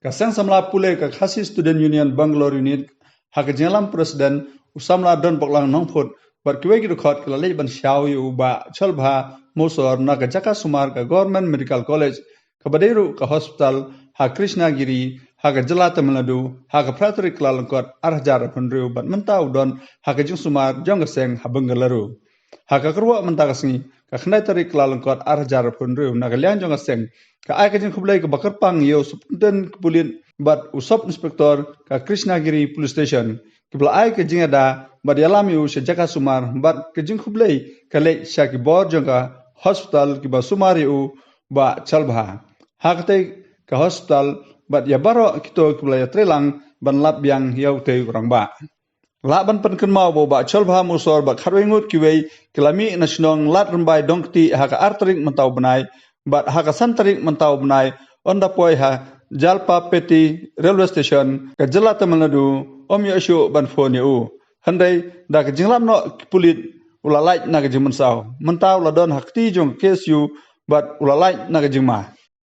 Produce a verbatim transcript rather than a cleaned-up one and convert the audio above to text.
Ka seng samla pule ka Khasi Student Union Bangalore Unit, ha ka jingïalam president u samla Donboklang Nongphut bad kiwei ki dkhot, ki la leit ban shaw ïa u Bah Cholbha Mosor na ka jaka sumar ka Government Medical College, kaba dei ruh ka hospital ha Krishnagiri, ha ka jylla Tamil Nadu, ha ka phra tarik Kyllalyngkot ar hajar arphew hynriew, bad mynta u don ha ka jingsumar jong ka seng ha Bengaluru. Ha ka kyrwoh mynta ka sngi, ka khyndai tarik Kyllalyngkot ar hajar arphew hynriew, na ka liang jong ka seng, ka ai ka jingkhublei kaba kyrpang ïa u Superintendent ka pulit bad u Sub Inspector ka Krishnagiri Police Station, kiba la ai ka jingïada bad ïalam ïa u sha jaka sumar, bad ka jingkhublei ka leit sha ki bor jong ka hospital kiba sumar ïa u Bah Cholbha. Ha katei ka hospital bad ïa baroh kito kiba la ïatreilang ban lap biang ïa utei u rangbah. Lah ban pynkynmaw ba u Bah Cholbha Mosor bad khatwei ngut kiwei ki la mih na shnong Lad Rymbai Dongkti ha ka ar tarik mynta u bnai, bad ha ka san tarik mynta u bnai, ynda poi ha Jalpapeti Railway Station ka jylla Tamil Nadu, ym ïoh shuh ban phone ïa u. Hynrei da ka jinglap noh ki pulit, u la lait na ka jingmynsaw. Mynta u la don ha kti jong ka K S U bad u la lait na ka jingma.